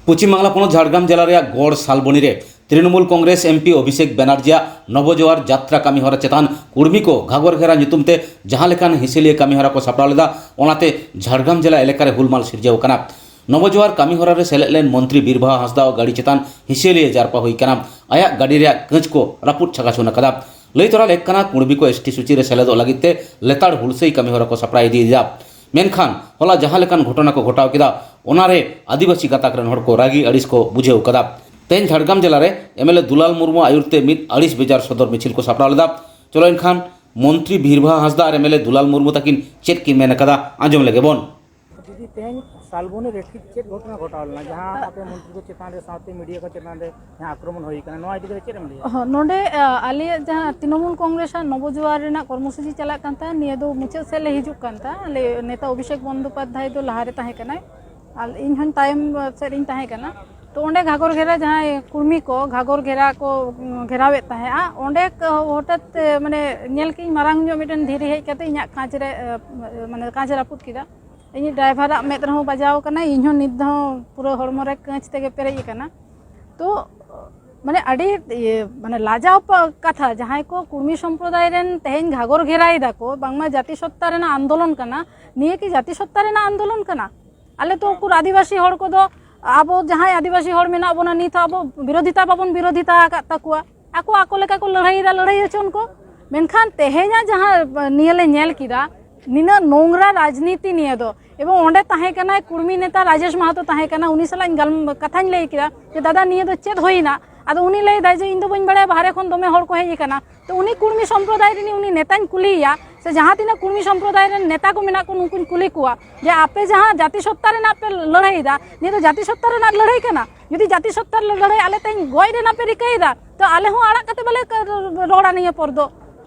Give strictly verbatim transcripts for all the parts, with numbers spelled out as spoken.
ᱯᱚᱪᱷᱤᱢ ᱵᱟᱝᱞᱟ ᱯᱚᱱᱚᱛ ᱡᱷᱟᱲᱜᱨᱟᱢ ᱡᱮᱞᱟ ᱨᱮᱭᱟᱜ ᱜᱚᱲ ᱥᱟᱞᱵᱚᱱᱤ ᱨᱮ ᱛᱨᱤᱱᱚᱢᱩᱞ ᱠᱚᱝᱜᱨᱮᱥ ᱮᱢᱯᱤ ᱚᱵᱷᱤᱥᱮᱠ ᱵᱮᱱᱟᱨᱡᱤᱭᱟᱜ ᱱᱚᱵᱚᱡᱳᱣᱟᱨ ᱡᱟᱛᱨᱟ ᱠᱟᱹᱢᱤᱦᱚᱨᱟ ᱪᱮᱛᱟᱱ ᱠᱩᱲᱢᱤ ᱠᱚ ᱜᱷᱟᱜᱚᱨ ᱜᱷᱮᱨᱟ ᱧᱩᱛᱩᱢ ᱛᱮ ᱡᱟᱦᱟᱸ ᱞᱮᱠᱟᱱ ᱦᱤᱥᱟᱹᱞᱤᱭᱟᱹ ᱠᱟᱹᱢᱤᱦᱚᱨᱟ ᱠᱚ ᱥᱟᱯᱲᱟᱣ ᱞᱮᱫᱟ᱾ ᱚᱱᱟᱛᱮ ᱡᱷᱟᱲᱜᱨᱟᱢ ᱡᱮᱞᱟ ᱮᱞᱟᱠᱟ ᱨᱮ ᱦᱩᱞᱢᱟᱞ ᱥᱤᱨᱡᱟᱹᱣ ᱟᱠᱟᱱᱟ᱾ ᱱᱚᱵᱚᱡᱳᱣᱟᱨ ᱠᱟᱹᱢᱤᱦᱚᱨᱟ ᱨᱮ ᱥᱮᱞᱮᱫ ᱞᱮᱱ ᱢᱚᱱᱛᱨᱤ ᱵᱤᱨᱵᱟᱦᱟ ᱦᱟᱸᱥᱫᱟᱣᱟᱜ ᱜᱟᱹᱰᱤ ᱪᱮᱛᱟᱱ ᱦᱤᱥᱟᱹᱞᱤᱭᱟᱹ ᱡᱟᱨᱯᱟ ᱦᱩᱭ ᱟᱠᱟᱱᱟ᱾ ᱟᱭᱟᱜ ᱜᱟᱹᱰᱤ ᱨᱮᱭᱟᱜ ᱠᱟᱹᱪ ᱠᱚ ᱨᱟᱹᱯᱩᱫ ᱪᱷᱟᱠᱟᱪᱷᱩᱱ ᱟᱠᱟᱫᱟ᱾ ᱞᱟᱹᱭ ᱛᱚᱨᱟ ᱞᱮᱠ ᱠᱟᱱᱟ, ᱠᱩᱲᱢᱤ ᱠᱚ ᱮᱥᱴᱤ ᱥᱩᱪᱤ ᱨᱮ ᱥᱮᱞᱮᱫᱚᱜ ᱞᱟᱹᱜᱤᱫ ᱛᱮ ᱞᱮᱛᱟᱲ ᱦᱩᱞᱥᱟᱹᱭ ᱠᱟᱹᱢᱤᱦᱚᱨᱟ ᱠᱚ ᱥᱟᱯᱲᱟᱣ ᱤᱫᱤᱭᱮᱫᱟ᱾ ᱢᱮᱱᱠᱷᱟᱱ ᱦᱚᱞᱟ ᱡᱟᱦᱟᱸ ᱞᱮᱠᱟᱱ ᱜᱷᱚᱴᱚᱱᱟ ᱠᱚ ᱜᱷᱚᱴᱟᱣ ᱠᱮᱫᱟ, ᱚᱱᱟᱨᱮ ᱟᱹᱫᱤᱵᱟᱹᱥᱤ ᱜᱟᱛᱟᱠ ᱨᱮᱱ ᱦᱚᱲ ᱠᱚ ᱨᱟᱹᱜᱤ ᱟᱹᱲᱤᱥ ᱠᱚ ᱵᱩᱡᱷᱟᱹᱣ ᱠᱟᱫᱟ᱾ ᱛᱮᱦᱮᱧ ᱡᱷᱟᱲᱜᱨᱟᱢ ᱡᱮᱞᱟ ᱨᱮ ᱮᱢᱮᱞᱮ ᱫᱩᱞᱟᱞ ᱢᱩᱨᱢᱩ ᱟᱭᱩᱨ ᱛᱮ ᱢᱤᱫ ᱟᱹᱲᱤᱥ ᱵᱮᱡᱟᱨ ᱥᱚᱫᱚᱨ ᱢᱤᱪᱷᱤᱞ ᱠᱚ ᱥᱟᱯᱲᱟᱣ ᱞᱮᱫᱟ᱾ ᱪᱚᱞᱚ ᱮᱱᱠᱷᱟᱱ ᱢᱚᱱᱛᱨᱤ ᱵᱤᱨᱵᱟᱦᱟ ᱦᱟᱸᱥᱫᱟ ᱟᱨ ᱮᱢᱮᱞᱮ ᱫᱩᱞᱟᱞ ᱢᱩᱨᱢᱩ ᱛᱟᱹᱠᱤᱱ ᱪᱮᱫ ᱠᱤᱱ ᱢᱮᱱ ᱟᱠᱟᱫᱟ, ᱟᱸᱡᱚᱢ ᱞᱮᱜᱮ ᱵᱚᱱ᱾ ᱫᱤᱫᱤ, ᱛᱮᱦᱮᱧ ᱥᱟᱞᱵᱚᱱᱤ ᱨᱮ ᱴᱷᱤᱠ ᱪᱮᱫ ᱜᱷᱚᱴᱚᱱᱟ ᱜᱷᱚᱴᱟᱣ ᱞᱮᱱᱟ, ᱡᱟᱦᱟᱸ ᱟᱯᱮ ᱢᱚᱱᱛᱨᱤ ᱠᱚ ᱪᱮᱛᱟᱱ ᱨᱮ ᱥᱟᱶᱛᱮ ᱢᱤᱰᱤᱭᱟ ᱠᱚ ᱪᱮᱛᱟᱱ ᱨᱮ ᱡᱟᱦᱟᱸ ᱟᱠᱨᱚᱢᱚᱱ ᱦᱩᱭ ᱟᱠᱟᱱᱟ, ᱱᱚᱣᱟ ᱤᱫᱤ ᱠᱟᱛᱮ ᱪᱮᱫ ᱮᱢ ᱞᱟᱹᱭᱟ? ᱦᱚᱸ, ᱱᱚᱰᱮ, ᱟ, ᱟᱞᱮᱭᱟᱜ ᱡᱟᱦᱟᱸ ᱛᱨᱤᱱᱚᱢᱩᱞ ᱠᱚᱝᱜᱨᱮᱥ ᱟᱜ ᱱᱚᱵᱚᱡᱳᱣᱟᱨ ᱨᱮᱱᱟᱜ ᱠᱚᱨᱢᱚᱥᱩᱪᱤ ᱪᱟᱞᱟᱜ ᱠᱟᱱ ᱛᱟᱦᱮᱸᱫ, ᱱᱤᱭᱟᱹ ᱫᱚ ᱢᱩᱪᱟᱹᱫ ᱥᱮᱫ ᱞᱮ ᱦᱤᱡᱩᱜ ᱠᱟᱱ ᱛᱟᱦᱮᱸᱫ᱾ ᱟᱞᱮ ᱱᱮᱛᱟ ᱚᱵᱷᱤᱥᱮᱠ ᱵᱚᱱᱫᱳᱯᱟᱫᱽᱫᱷᱟᱭ ᱫᱚ ᱞᱟᱦᱟᱨᱮ ᱛᱟᱦᱮᱸ ᱠᱟᱱᱟᱭ ᱟᱨ ᱤᱧ ᱦᱚᱸᱧ ᱛᱟᱭᱚᱢ ᱥᱮᱫ ᱨᱤᱧ ᱛᱟᱦᱮᱸ ᱠᱟᱱᱟ᱾ ᱛᱚ, ᱚᱸᱰᱮ ᱜᱷᱟᱜᱚᱨ ᱜᱷᱮᱨᱟ ᱡᱟᱦᱟᱸᱭ ᱠᱩᱲᱢᱤ ᱠᱚ ᱜᱷᱟᱜᱚᱨ ᱜᱷᱮᱨᱟ ᱠᱚ, ᱩᱸ, ᱜᱷᱮᱨᱟᱣᱮᱫ ᱛᱟᱦᱮᱸᱫᱼᱟ, ᱚᱸᱰᱮ ᱠᱚ ᱦᱚᱴᱟᱛ, ᱮ, ᱢᱟᱱᱮ, ᱧᱮᱞ ᱠᱮᱫᱟᱹᱧ ᱢᱟᱨᱟᱝ ᱧᱚᱜ ᱢᱤᱫᱴᱮᱱ ᱫᱷᱤᱨᱤ ᱦᱮᱡ ᱠᱟᱛᱮ ᱤᱧᱟᱹᱜ ᱠᱟᱸᱪ ᱨᱮ, ᱮ, ᱢᱟᱱᱮ, ᱠᱟᱸᱪ ᱮ ᱨᱟᱹᱯᱩᱫ ᱠᱮᱫᱟ᱾ ᱤᱧᱤᱡ ᱰᱨᱟᱭᱵᱷᱟᱨᱟᱜ ᱢᱮᱫ ᱨᱮᱦᱚᱸ ᱵᱟᱡᱟᱣ ᱠᱟᱱᱟ, ᱤᱧ ᱦᱚᱸ ᱱᱤᱛ ᱦᱚᱸ ᱯᱩᱨᱟᱹ ᱦᱚᱲᱢᱚ ᱨᱮ ᱠᱟᱹᱪ ᱛᱮᱜᱮ ᱯᱮᱨᱮᱡ ᱟᱠᱟᱱᱟ᱾ ᱛᱚ, ᱢᱟᱱᱮ, ᱟᱹᱰᱤ, ᱤᱭᱟᱹ, ᱢᱟᱱᱮ, ᱞᱟᱡᱟᱣ ᱯᱟ-, ᱠᱟᱛᱷᱟ, ᱡᱟᱦᱟᱸᱭ ᱠᱚ ᱠᱩᱲᱢᱤ ᱥᱚᱢᱯᱨᱚᱫᱟᱭ ᱨᱮᱱ ᱛᱮᱦᱮᱧ ᱜᱷᱟᱜᱚᱨ ᱜᱷᱮᱨᱟᱭ ᱫᱟᱠᱚ, ᱵᱟᱝᱢᱟ ᱡᱟᱹᱛᱤ ᱥᱚᱛᱛᱟ ᱨᱮᱱᱟᱜ ᱟᱱᱫᱳᱞᱚᱱ ᱠᱟᱱᱟ᱾ ᱱᱤᱭᱟᱹ ᱠᱤ ᱡᱟᱹᱛᱤ ᱥᱚᱛᱛᱟ ᱨᱮᱱᱟᱜ ᱟᱱᱫᱳᱞᱚᱱ ᱠᱟᱱᱟ? ᱟᱞᱮ ᱛᱚ ᱩᱠᱩᱨ ᱟᱹᱫᱤᱵᱟᱹᱥᱤ ᱦᱚᱲ ᱠᱚᱫᱚ, ᱟᱵᱚ ᱡᱟᱦᱟᱸᱭ ᱟᱹᱫᱤᱵᱟᱹᱥᱤ ᱦᱚᱲ ᱢᱮᱱᱟᱜ ᱵᱚᱱᱟ, ᱱᱤᱛ ᱦᱚᱸ ᱟᱵᱚ ᱵᱤᱨᱳᱫᱷᱤᱛᱟ ᱵᱟᱵᱚᱱ ᱵᱤᱨᱳᱫᱷᱤᱛᱟ ᱟᱠᱟᱫ ᱛᱟᱠᱚᱣᱟ᱾ ᱟᱠᱚ ᱟᱠᱚ ᱞᱮᱠᱟ ᱠᱚ ᱞᱟᱹᱲᱦᱟᱹᱭᱮᱫᱟ, ᱞᱟᱹᱲᱦᱟᱹᱭ ᱦᱚᱪᱚᱱ ᱠᱚ᱾ ᱢᱮᱱᱠᱷᱟᱱ ᱛᱮᱦᱮᱧᱟᱜ ᱡᱟᱦᱟᱸ, ᱱᱤᱭᱟᱹ ᱞᱮ ᱧᱮᱞ ᱠᱮᱫᱟ, ᱱᱤᱱᱟᱹᱜ ᱱᱚᱝᱨᱟ ᱨᱟᱡᱽᱱᱤᱛᱤ ᱱᱤᱭᱟᱹ ᱫᱚ᱾ ᱮᱵᱚᱝ ᱚᱸᱰᱮ ᱛᱟᱦᱮᱸ ᱠᱟᱱᱟᱭ ᱠᱩᱲᱢᱤ ᱱᱮᱛᱟ ᱨᱟᱡᱮᱥ ᱢᱟᱦᱟᱛᱚ ᱛᱟᱦᱮᱸ ᱠᱟᱱᱟ, ᱩᱱᱤ ᱥᱟᱞᱟᱜ ᱤᱧ ᱜᱟᱞ-, ᱠᱟᱛᱷᱟᱧ ᱞᱟᱹᱭ ᱠᱮᱫᱟ ᱡᱮ, "ᱫᱟᱫᱟ, ᱱᱤᱭᱟᱹ ᱫᱚ ᱪᱮᱫ ᱦᱩᱭᱱᱟ?" ᱟᱫᱚ ᱩᱱᱤ ᱞᱟᱹᱭ ᱫᱟᱭ ᱡᱮ, "ᱤᱧ ᱫᱚ ᱵᱟᱹᱧ ᱵᱟᱲᱟᱭᱟ, ᱵᱟᱦᱨᱮ ᱠᱷᱚᱱ ᱫᱚᱢᱮ ᱦᱚᱲ ᱠᱚ ᱦᱮᱡ ᱟᱠᱟᱱᱟ᱾" ᱛᱚ, ᱩᱱᱤ ᱠᱩᱲᱢᱤ ᱥᱚᱢᱯᱨᱚᱫᱟᱭ ᱨᱤᱱᱤᱡ ᱩᱱᱤ ᱱᱮᱛᱟᱧ ᱠᱩᱞᱤᱭᱮᱭᱟ, ᱥᱮ ᱡᱟᱦᱟᱸ ᱛᱤᱱᱟᱹᱜ ᱠᱩᱲᱢᱤ ᱥᱚᱢᱯᱨᱚᱫᱟᱭ ᱨᱮᱱ ᱱᱮᱛᱟ ᱠᱚ ᱢᱮᱱᱟᱜ ᱠᱚ, ᱱᱩᱠᱩᱧ ᱠᱩᱞᱤ ᱠᱚᱣᱟ ᱡᱮ, "ᱟᱯᱮ ᱡᱟᱦᱟᱸ ᱡᱟᱹᱛᱤ ᱥᱚᱛᱛᱟ ᱨᱮᱱᱟᱜ ᱯᱮ ᱞᱟᱹᱲᱦᱟᱹᱭᱮᱫᱟ, ᱱᱤᱭᱟᱹ ᱫᱚ ᱡᱟᱹᱛᱤ ᱥᱚᱛᱛᱟ ᱨᱮᱱᱟᱜ ᱞᱟᱹᱲᱦᱟᱹᱭ ᱠᱟᱱᱟ? ᱡᱩᱫᱤ ᱡᱟᱹᱛᱤ ᱥᱚᱛᱛᱟ ᱨᱮᱱᱟᱜ ᱞᱟᱹᱲᱦᱟᱹᱭ ᱟᱞᱮ ᱛᱮᱦᱮᱧ ᱜᱚᱡ ᱨᱮᱱᱟᱜ ᱯᱮ ᱨᱤᱠᱟᱹᱭᱮᱫᱟ, ᱛᱚ ᱟᱞᱮ ᱦᱚᱸ ᱟᱲᱟᱜ ᱠᱟᱛᱮ ᱵᱟᱞᱮ ᱨᱚᱲᱟ ᱱᱤᱭᱟᱹ ᱯᱚᱨ ᱫᱚ᱾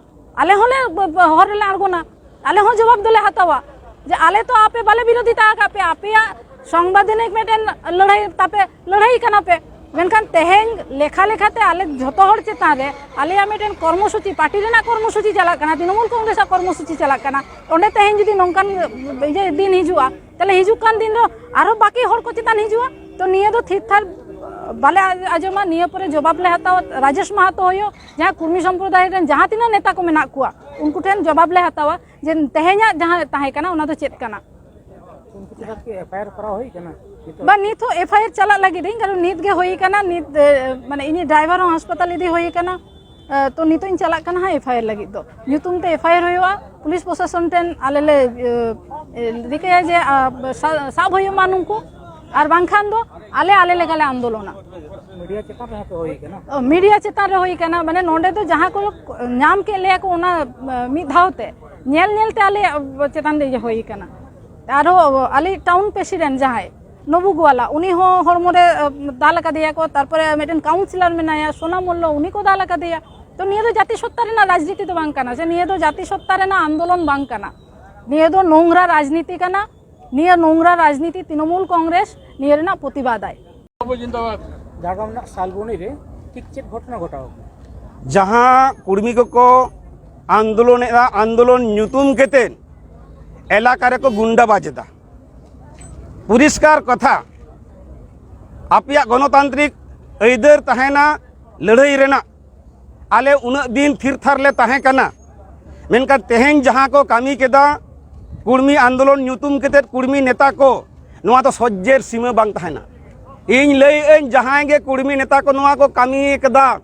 ᱟᱞᱮ ᱦᱚᱸᱞᱮ ᱦᱚᱨ ᱨᱮᱞᱮ ᱟᱬᱜᱚᱱᱟ, ᱟᱞᱮ ᱦᱚᱸ ᱡᱚᱵᱟᱵ ᱫᱚᱞᱮ ᱦᱟᱛᱟᱣᱟ ᱡᱮ ᱟᱞᱮ ᱛᱚ ᱟᱯᱮ ᱵᱟᱞᱮ ᱵᱤᱨᱳᱫᱷᱤᱛᱟ ᱟᱠᱟᱫ ᱯᱮᱭᱟ, ᱟᱯᱮᱭᱟᱜ ᱥᱚᱝᱵᱤᱫᱷᱟᱱᱤᱠ ᱢᱤᱫᱴᱮᱱ ᱞᱟᱹᱲᱦᱟᱹᱭ ᱛᱟᱯᱮ ᱞᱟᱹᱲᱦᱟᱹᱭ ᱠᱟᱱᱟ ᱯᱮ, ᱢᱮᱱᱠᱷᱟᱱ ᱛᱮᱦᱮᱧ ᱞᱮᱠᱷᱟ ᱞᱮᱠᱷᱟᱛᱮ ᱟᱞᱮ ᱡᱷᱚᱛᱚ ᱦᱚᱲ ᱪᱮᱛᱟᱱ ᱨᱮ ᱟᱞᱮᱭᱟᱜ ᱢᱤᱫᱴᱮᱱ ᱠᱚᱨᱢᱚᱥᱩᱪᱤ, ᱯᱟᱨᱴᱤ ᱨᱮᱱᱟᱜ ᱠᱚᱨᱢᱚᱥᱩᱪᱤ ᱪᱟᱞᱟᱜ ᱠᱟᱱᱟ, ᱛᱨᱤᱱᱚᱢᱩᱞ ᱠᱚᱝᱜᱨᱮᱥᱟᱜ ᱠᱚᱨᱢᱚᱥᱩᱪᱤ ᱪᱟᱞᱟᱜ ᱠᱟᱱᱟ᱾ ᱚᱸᱰᱮ ᱛᱮᱦᱮᱧ ᱡᱩᱫᱤ ᱱᱚᱝᱠᱟᱱ ᱤᱭᱟᱹ ᱫᱤᱱ ᱦᱤᱡᱩᱜᱼᱟ, ᱛᱟᱦᱞᱮ ᱦᱤᱡᱩᱜ ᱠᱟᱱ ᱫᱤᱱ ᱨᱮ ᱟᱨᱦᱚᱸ ᱵᱟᱹᱠᱤ ᱦᱚᱲ ᱠᱚ ᱪᱮᱛᱟᱱ ᱦᱤᱡᱩᱜᱼᱟ᱾ ᱛᱚ ᱱᱤᱭᱟᱹ ᱫᱚ ᱛᱷᱤᱨ ᱛᱷᱟᱨ ᱵᱟᱞᱮ ᱟᱸᱡᱚᱢᱟ᱾ ᱱᱤᱭᱟᱹ ᱯᱚᱨᱮ ᱡᱚᱵᱟᱵ ᱞᱮ ᱦᱟᱛᱟᱣᱟ᱾ ᱨᱟᱡᱮᱥ ᱢᱟᱦᱟᱛᱚ ᱦᱩᱭᱩᱜ, ᱡᱟᱦᱟᱸ ᱠᱩᱲᱢᱤ ᱥᱚᱢᱯᱨᱚᱫᱟᱭ ᱨᱮᱱ ᱡᱟᱦᱟᱸ ᱛᱤᱱᱟᱹᱜ ᱱᱮᱛᱟ ᱠᱚ ᱢᱮᱱᱟᱜ ᱠᱚᱣᱟ, ᱩᱱᱠᱩ ᱴᱷᱮᱱ ᱡᱚᱵᱟᱵ ᱞᱮ ᱦᱟᱛᱟᱣᱟ ᱡᱮ ᱛᱮᱦᱮᱧᱟᱜ ᱡᱟᱦᱟᱸ ᱛᱟᱦᱮᱸ ᱠᱟᱱᱟ, ᱚᱱᱟ ᱫᱚ ᱪᱮᱫ ᱠᱟᱱᱟ᱾ ᱩᱱᱠᱩ ᱪᱮᱛᱟᱱ ᱠᱤ ᱮᱯᱷ ᱟᱭ ᱟᱨ ᱠᱚᱨᱟᱣ ᱦᱩᱭ ᱠᱟᱱᱟ? ᱱᱤᱛᱚᱜ ᱵᱟ, ᱱᱤᱛ ᱦᱚᱸ ᱮᱯᱷ ᱟᱭ ᱟᱨ ᱪᱟᱞᱟᱜ ᱞᱟᱹᱜᱤᱫ ᱤᱧ, ᱠᱟᱨᱚᱱ ᱱᱤᱛ ᱜᱮ ᱦᱩᱭ ᱠᱟᱱᱟ᱾ ᱱᱤᱛ, ᱮ, ᱢᱟᱱᱮ, ᱤᱧᱤᱡ ᱰᱨᱟᱭᱵᱷᱟᱨ ᱦᱚᱸ ᱦᱟᱥᱯᱟᱛᱟᱞ ᱤᱫᱤ ᱦᱩᱭ ᱠᱟᱱᱟ᱾ ᱮ, ᱛᱚ ᱱᱤᱛᱚᱜ ᱤᱧ ᱪᱟᱞᱟᱜ ᱠᱟᱱᱟ ᱦᱟᱸᱜ ᱮᱯᱷ ᱟᱭ ᱟᱨ ᱞᱟᱹᱜᱤᱫ ᱫᱚ᱾ ᱧᱩᱛᱩᱢ ᱛᱮ ᱮᱯᱷ ᱟᱭ ᱟᱨ ᱦᱩᱭᱩᱜᱼᱟ᱾ ᱯᱩᱞᱤᱥ ᱯᱨᱚᱥᱟᱥᱚᱱ ᱴᱷᱮᱱ ᱟᱞᱮ ᱞᱮ, ᱮ, ᱮ, ᱨᱤᱠᱟᱹᱭᱟ ᱡᱮ, ᱟ, ᱥᱟ-, ᱥᱟᱵ ᱦᱩᱭᱩᱜ ᱢᱟ ᱱᱩᱠᱩ, ᱟᱨ ᱵᱟᱝᱠᱷᱟᱱ ᱫᱚ ᱟᱞᱮ, ᱟᱞᱮ ᱞᱮᱠᱟᱞᱮ ᱟᱱᱫᱳᱞᱚᱱᱟ᱾ ᱢᱤᱰᱤᱭᱟ ᱪᱮᱛᱟᱱ ᱨᱮᱦᱚᱸ ᱛᱚ ᱦᱩᱭ ᱠᱟᱱᱟ᱾ ᱚ, ᱢᱤᱰᱤᱭᱟ ᱪᱮᱛᱟᱱ ᱨᱮ ᱦᱩᱭ ᱠᱟᱱᱟ, ᱢᱟᱱᱮ, ᱱᱚᱰᱮ ᱫᱚ ᱡᱟᱦᱟᱸ ᱠᱚ ᱧᱟᱢ ᱠᱮᱫ ᱞᱮᱭᱟ ᱠᱚ, ᱚᱱᱟ, ᱮ, ᱢᱤᱫ ᱫᱷᱟᱣ ᱛᱮ ᱧᱮᱞ ᱧᱮᱞ ᱛᱮ ᱟᱞᱮᱭᱟᱜ ᱪᱮᱛᱟᱱ ᱨᱮ ᱤᱭᱟᱹ ᱦᱩᱭ ᱠᱟᱱᱟ᱾ ᱟᱨᱦᱚᱸ ᱟᱞᱮ ᱴᱟᱣᱩᱱ ᱯᱨᱮᱥᱤᱰᱮᱱᱴ ᱡᱟᱦᱟᱸᱭ ᱱᱚᱵᱩ ᱜᱳᱣᱟᱞᱟ, ᱩᱱᱤ ᱦᱚᱸ ᱦᱚᱲᱢᱚ ᱨᱮ, ᱮ, ᱫᱟᱞ ᱟᱠᱟᱫᱮᱭᱟ ᱠᱚ᱾ ᱛᱟᱨᱯᱚᱨᱮ ᱢᱤᱫᱴᱮᱱ ᱠᱟᱣᱩᱱᱥᱤᱞᱟᱨ ᱢᱮᱱᱟᱭᱟ ᱥᱳᱱᱟ ᱢᱚᱞᱞᱚ, ᱩᱱᱤ ᱠᱚ ᱫᱟᱞ ᱟᱠᱟᱫᱮᱭᱟ᱾ ᱛᱚ ᱱᱤᱭᱟᱹ ᱫᱚ ᱡᱟᱹᱛᱤ ᱥᱚᱛᱛᱟ ᱨᱮᱱᱟᱜ ᱨᱟᱡᱽᱱᱤᱛᱤ ᱫᱚ ᱵᱟᱝ ᱠᱟᱱᱟ, ᱥᱮ ᱱᱤᱭᱟᱹ ᱫᱚ ᱡᱟᱹᱛᱤ ᱥᱚᱛᱛᱟ ᱨᱮᱱᱟᱜ ᱟᱱᱫᱳᱞᱚᱱ ᱵᱟᱝ ᱠᱟᱱᱟ᱾ ᱱᱤᱭᱟᱹ ᱫᱚ ᱱᱚᱝᱨᱟ ᱨᱟᱡᱽᱱᱤᱛᱤ ᱠᱟᱱᱟ᱾ ᱱᱤᱭᱟᱹ ᱱᱚᱝᱨᱟ ᱨᱟᱡᱽᱱᱤᱛᱤ ᱛᱨᱤᱱᱚᱢᱩᱞ ᱠᱚᱝᱜᱨᱮᱥ ᱱᱤᱭᱟᱹ ᱨᱮᱱᱟᱜ ᱯᱨᱚᱛᱤᱵᱟᱫᱟᱭ᱾ ᱡᱷᱟᱲᱜᱨᱟᱢ ᱨᱮᱱᱟᱜ ᱥᱟᱞᱵᱚᱱᱤ ᱨᱮ ᱴᱷᱤᱠ ᱪᱮᱫ ᱜᱷᱚᱴᱚᱱᱟ ᱜᱷᱚᱴᱟᱣ ᱠᱟᱱᱟ? ᱡᱟᱦᱟᱸ ᱠᱩᱲᱢᱤ ᱠᱚᱠᱚ ᱟᱱᱫᱳᱞᱚᱱᱮᱫᱼᱟ, ᱟᱱᱫᱳᱞᱚᱱ ᱧᱩᱛᱩᱢ ᱠᱟᱛᱮᱫ ᱮᱞᱟᱠᱟ ᱨᱮᱠᱚ ᱜᱩᱱᱰᱟᱵᱟᱡᱽ ᱮᱫᱟ᱾ ᱯᱚᱨᱤᱥᱠᱟᱨ ᱠᱟᱛᱷᱟ, ᱟᱯᱮᱭᱟᱜ ᱜᱚᱱᱚᱛᱟᱱᱛᱨᱤᱠ ᱟᱹᱭᱫᱟᱹᱨ ᱛᱟᱦᱮᱱᱟ ᱞᱟᱹᱲᱦᱟᱹᱭ ᱨᱮᱱᱟᱜ, ᱟᱞᱮ ᱩᱱᱟᱹᱜ ᱫᱤᱱ ᱛᱷᱤᱨ ᱛᱷᱟᱨ ᱞᱮ ᱛᱟᱦᱮᱸ ᱠᱟᱱᱟ, ᱢᱮᱱᱠᱷᱟᱱ ᱛᱮᱦᱮᱧ ᱡᱟᱦᱟᱸ ᱠᱚ ᱠᱟᱹᱢᱤ ᱠᱮᱫᱟ, ᱠᱩᱲᱢᱤ ᱟᱱᱫᱳᱞᱚᱱ ᱧᱩᱛᱩᱢ ᱠᱟᱛᱮᱫ ᱠᱩᱲᱢᱤ ᱱᱮᱛᱟ ᱠᱚ, ᱱᱚᱣᱟ ᱫᱚ ᱥᱚᱡᱽᱡᱮᱨ ᱥᱤᱢᱟᱹ ᱵᱟᱝ ᱛᱟᱦᱮᱱᱟ᱾ ᱤᱧ ᱞᱟᱹᱭᱮᱫ ᱟᱹᱧ, ᱡᱟᱦᱟᱸᱭ ᱜᱮ ᱠᱩᱲᱢᱤ ᱱᱮᱛᱟ ᱠᱚ ᱱᱚᱣᱟ ᱠᱚ ᱠᱟᱹᱢᱤ ᱠᱮᱫᱟ,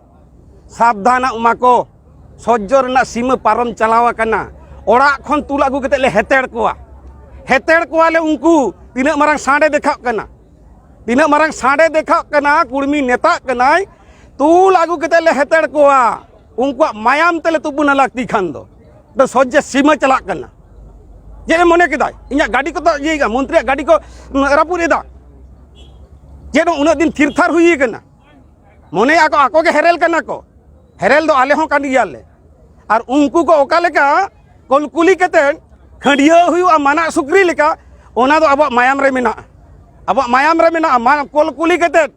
ᱥᱟᱵᱫᱷᱟᱱᱚᱜ ᱢᱟᱠᱚ᱾ ᱥᱚᱡᱽᱡᱚ ᱨᱮᱱᱟᱜ ᱥᱤᱢᱟᱹ ᱯᱟᱨᱚᱢ ᱪᱟᱞᱟᱣ ᱟᱠᱟᱱᱟ᱾ ᱚᱲᱟᱜ ᱠᱷᱚᱱ ᱛᱩᱞ ᱟᱹᱜᱩ ᱠᱟᱛᱮᱫ ᱞᱮ ᱦᱮᱛᱮᱲ ᱠᱚᱣᱟ, ᱦᱮᱛᱮᱲ ᱠᱚᱣᱟᱞᱮ᱾ ᱩᱱᱠᱩ ᱛᱤᱱᱟᱹᱜ ᱢᱟᱨᱟᱝ ᱥᱟᱸᱰᱮ ᱫᱮᱠᱷᱟᱜ ᱠᱟᱱᱟ, ᱛᱤᱱᱟᱹᱜ ᱢᱟᱨᱟᱝ ᱥᱟᱸᱰᱮ ᱫᱮᱠᱷᱟᱜ ᱠᱟᱱᱟ, ᱠᱩᱲᱢᱤ ᱱᱮᱛᱟᱜ ᱠᱟᱱᱟᱭ, ᱛᱩᱞ ᱟᱹᱜᱩ ᱠᱟᱛᱮᱫ ᱞᱮ ᱦᱮᱛᱮᱲ ᱠᱚᱣᱟ᱾ ᱩᱱᱠᱩᱣᱟᱜ ᱢᱟᱭᱟᱢ ᱛᱮᱞᱮ ᱛᱩᱯᱩᱱᱟ ᱞᱟᱹᱠᱛᱤ ᱠᱷᱟᱱ ᱫᱚ᱾ ᱥᱚᱡᱽᱡᱮ ᱥᱤᱢᱟᱹ ᱪᱟᱞᱟᱜ ᱠᱟᱱᱟ᱾ ᱪᱮᱫ ᱮ ᱢᱚᱱᱮ ᱠᱮᱫᱟᱭ? ᱤᱧᱟᱹᱜ ᱜᱟᱹᱰᱤ ᱠᱚᱫᱚ ᱤᱭᱟᱹᱭᱮᱫᱟ, ᱢᱚᱱᱛᱨᱤᱭᱟᱜ ᱜᱟᱹᱰᱤ ᱠᱚ ᱨᱟᱹᱯᱩᱫ ᱮᱫᱟ᱾ ᱪᱮᱫ ᱩᱱᱟᱹᱜ ᱫᱤᱱ ᱛᱷᱤᱨ ᱛᱷᱟᱨ ᱦᱩᱭ ᱠᱟᱱᱟ? ᱢᱚᱱᱮᱭᱟ ᱠᱚ ᱟᱠᱚ ᱜᱮ ᱦᱮᱨᱮᱞ ᱠᱟᱱᱟ ᱠᱚ, ᱦᱮᱨᱮᱞ ᱫᱚ ᱟᱞᱮ ᱦᱚᱸ ᱠᱟᱱ ᱜᱮᱭᱟᱞᱮ᱾ ᱟᱨ ᱩᱱᱠᱩ ᱠᱚ ᱚᱠᱟ ᱞᱮᱠᱟ ᱠᱚᱞᱠᱩᱞᱤ ᱠᱟᱛᱮᱫ ᱠᱷᱟᱹᱰᱭᱟᱹ ᱦᱩᱭᱩᱜᱼᱟ ᱢᱟᱱᱟᱜ ᱥᱩᱠᱨᱤ ᱞᱮᱠᱟ, ᱚᱱᱟ ᱫᱚ ᱟᱵᱚᱣᱟᱜ ᱢᱟᱭᱟᱢ ᱨᱮ ᱢᱮᱱᱟᱜᱼᱟ᱾ ᱟᱵᱚᱣᱟᱜ ᱢᱟᱭᱟᱢ ᱨᱮ ᱢᱮᱱᱟᱜᱼᱟ᱾ ᱢᱟ-, ᱠᱚᱞᱠᱩᱞᱤ ᱠᱟᱛᱮᱫ,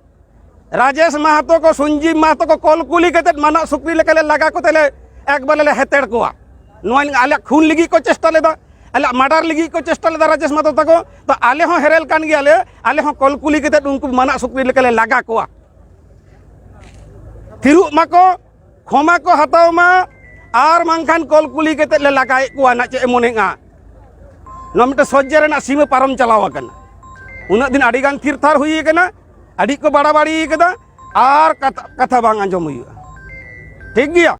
ᱨᱟᱡᱮᱥ ᱢᱟᱦᱟᱛᱚ ᱠᱚ, ᱥᱚᱧᱡᱤᱵ ᱢᱟᱦᱟᱛᱚ ᱠᱚ ᱠᱚᱞᱠᱩᱞᱤ ᱠᱟᱛᱮᱫ ᱢᱟᱱᱟᱜ ᱥᱩᱠᱨᱤ ᱞᱮᱠᱟᱞᱮ ᱞᱟᱜᱟ ᱠᱚᱛᱮ ᱞᱮ ᱮᱠᱵᱟᱨᱮ ᱞᱮ ᱦᱮᱛᱮᱲ ᱠᱚᱣᱟ᱾ ᱱᱚᱣᱟ ᱟᱞᱮᱭᱟᱜ ᱠᱷᱩᱱ ᱞᱟᱹᱜᱤᱫ ᱠᱚ ᱪᱮᱥᱴᱟ ᱞᱮᱫᱟ᱾ ᱟᱞᱮᱭᱟᱜ ᱢᱟᱨᱰᱟᱨ ᱞᱟᱹᱜᱤᱫ ᱠᱚ ᱪᱮᱥᱴᱟ ᱞᱮᱫᱟ ᱨᱟᱡᱮᱥ ᱢᱟᱫᱚ ᱛᱟᱠᱚ᱾ ᱛᱚ ᱟᱞᱮ ᱦᱚᱸ ᱦᱮᱨᱮᱞ ᱠᱟᱱ ᱜᱮᱭᱟᱞᱮ, ᱟᱞᱮ ᱦᱚᱸ ᱠᱚᱞ ᱠᱩᱞᱤ ᱠᱟᱛᱮ ᱩᱱᱠᱩ ᱢᱟᱱᱟ ᱥᱩᱠᱨᱤ ᱞᱮᱠᱟᱞᱮ ᱞᱟᱜᱟ ᱠᱚᱣᱟ᱾ ᱛᱷᱤᱨᱚᱜ ᱢᱟᱠᱚ, ᱠᱷᱚᱢᱟ ᱠᱚ ᱦᱟᱛᱟᱣ ᱢᱟ, ᱟᱨ ᱵᱟᱝᱠᱷᱟᱱ ᱠᱚᱞ ᱠᱩᱞᱤ ᱠᱟᱛᱮ ᱞᱮ ᱞᱟᱜᱟᱭᱮᱫ ᱠᱚᱣᱟ᱾ ᱱᱟ ᱪᱮᱫ ᱮ ᱢᱚᱱᱮᱜᱼᱟ? ᱱᱚᱣᱟ ᱢᱤᱫᱴᱮᱱ ᱥᱚᱡᱽᱡᱮ ᱨᱮᱱᱟᱜ ᱥᱤᱢᱟᱹ ᱯᱟᱨᱚᱢ ᱪᱟᱞᱟᱣ ᱟᱠᱟᱱᱟ᱾ ᱩᱱᱟᱹᱜ ᱫᱤᱱ ᱟᱹᱰᱤ ᱜᱟᱱ ᱛᱷᱤᱨ ᱛᱷᱟᱨ ᱦᱩᱭ ᱟᱠᱟᱱᱟ, ᱟᱹᱰᱤ ᱠᱚ ᱵᱟᱲᱟᱵᱟᱲᱤ ᱟᱠᱟᱫᱟ, ᱟᱨ ᱠᱟᱛᱷᱟ, ᱠᱟᱛᱷᱟ ᱵᱟᱝ ᱟᱸᱡᱚᱢ ᱦᱩᱭᱩᱜᱼᱟ᱾ ᱴᱷᱤᱠ ᱜᱮᱭᱟ?